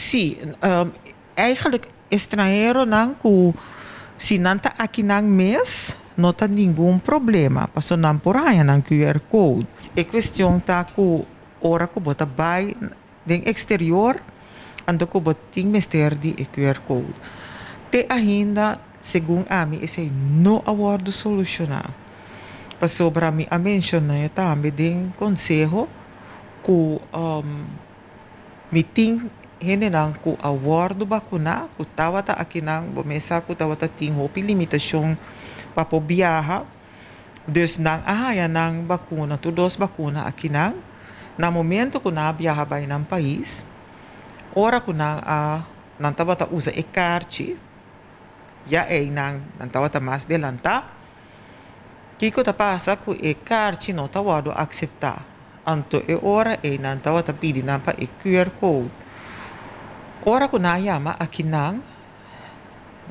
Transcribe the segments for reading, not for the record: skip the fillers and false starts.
Si, eigenlijk estranheronan ku si nan ta akinan mes no ta ningun problema pasobra nan por haña nan QR code. E kuestion ta ku ora ku bo ta bai den eksterior anto ku bo tin mester di e QR code. Te ainda segun ami esei no a wòrdu solushoná pasobra mi a menshoná tambe den konseho ku mi tin hendenan ku a wòrdu bakuná ku tabata akinan, bo mes sa ku tabata tin hopi limitashon pa por biaha, dus nan a haña nan bakuna, tur dos bakuna akinan, na momento ku nan a biaha bai nan pais, ora ku nan a nan tabata usa e karchi, ya einan nan tabata mas delantá. Kiko ta pasa ku e karchi no ta wòrdu akseptá? Anto e ora ei nan tabata pidi nan pa e QR code. Ora ku nan a yama akinan,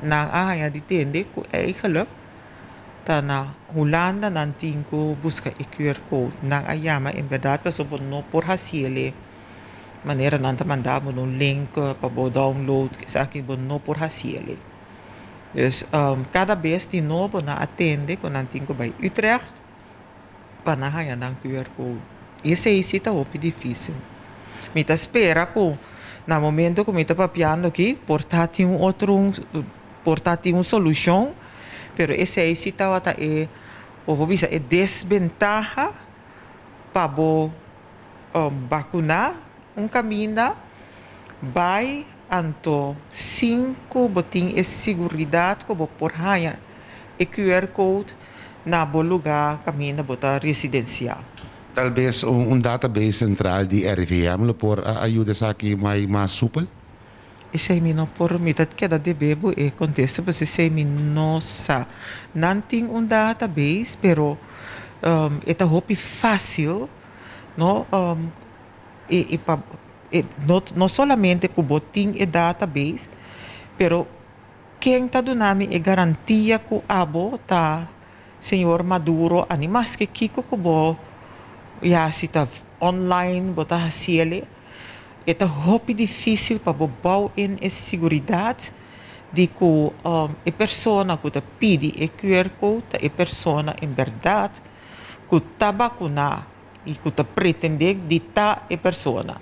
nan a haña di tende ku eigenlijk ta na Hulanda nan tin ku buska e QR code. Nan a yama en bèrdat pasobra bo no por hasiel manera nan ta manda bo un link pa bo download esaki bo no por hasiel. Dus kada bes di nobo nan a tende ku nan tin ku bai Utrecht pa nan haña nan QR code. Esei si ta hopi difísil. Mi ta spera ku na momento ku mi ta papiando aki por ta tin un otro por ta tin un solushon, pero esei si tabata e bo por bisa e desbentaha pa bo bakuná un kaminda bai anto sin ku bo tin e siguridat ku bo por haña e QR code na bo lugá kaminda bo ta residensiá. Tal bes un database sentral di RIVM lo por a yuda esaki mai mas supel? Esei mi no por, mi ta keda debe bo e kontesta pasobra esei mi no sa. Nan tin un database pero e ta hopi fásil no e pa e no no solamente ku bo tin e database pero ken ta duna mi e garantia ku abo ta señor Maduro ani maske kiko ku bo ya si ta online bo ta hasiel e ta hopi dificil pa bo bou in e siguridat di ku e persona ku ta pidi e QR code ta e persona en bèrdat ku ta bakuná i ku ta pretendé di ta e persona.